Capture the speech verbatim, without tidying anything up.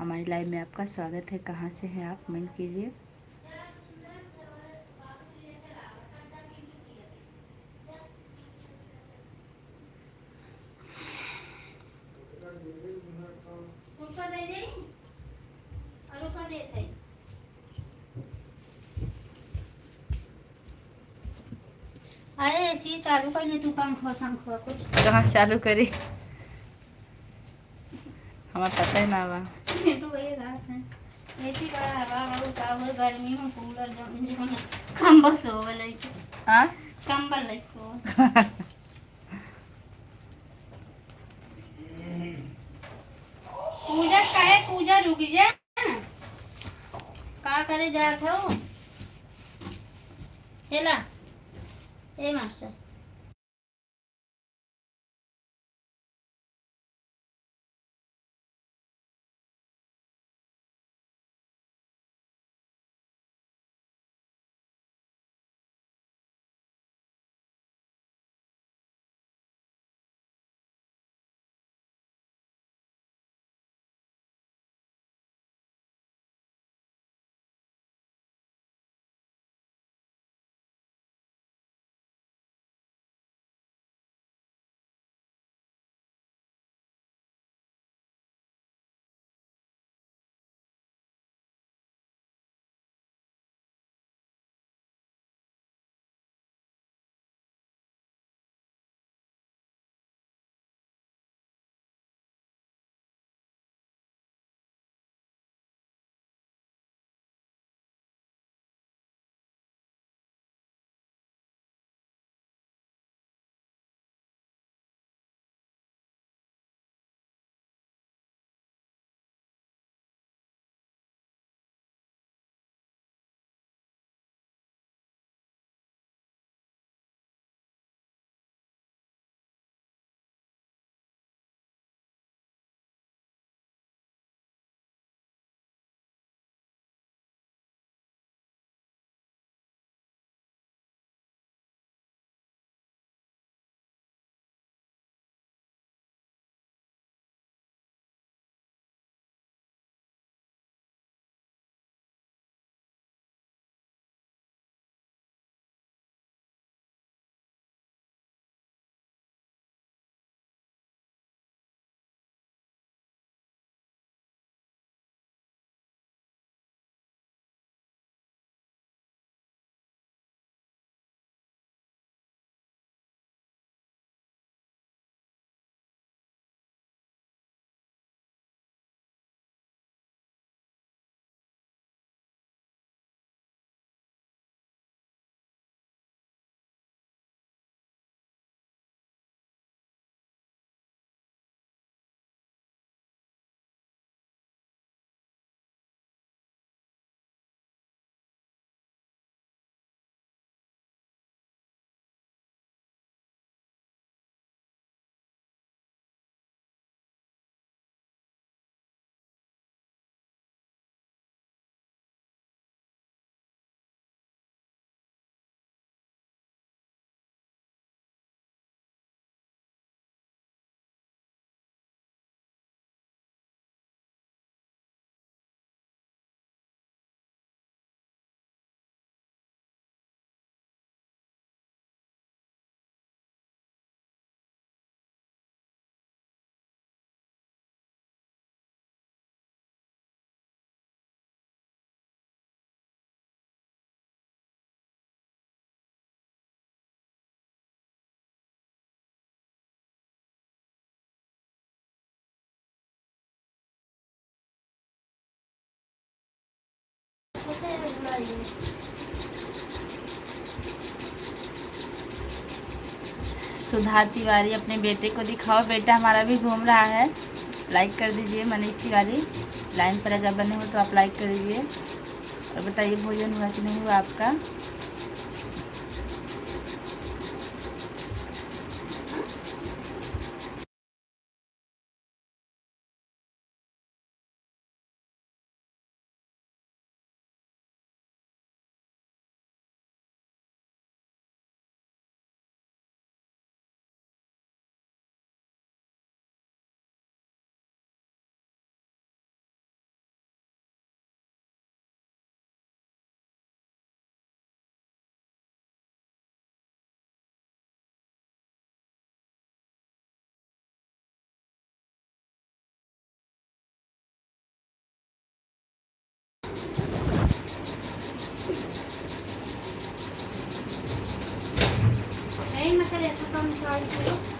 हमारी लाइव में आपका स्वागत है। कहाँ से हैं आप, कमेंट कीजिए। अरे, एसी चालू कर ले तू, पंखा संखा कुछ। कहाँ चालू करी? हमार पता ही ना बा। ये तो वही रात है। एसी बड़ा हवा, हवा, का हो, गर्मी में कूलर जम, जम, कंबल सोवल है। हाँ? कंबल लेके सोवल। पूजा काहे, पूजा रुक जा। का करे जात हो? हेला, ए मास्टर। सुधा तिवारी, अपने बेटे को दिखाओ, बेटा हमारा भी घूम रहा है। लाइक कर दीजिए मनीष तिवारी, लाइन पर अगर बने हो तो आप लाइक कर दीजिए। और बताइए, भोजन हुआ कि नहीं हुआ आपका? देखो तो हम साइड से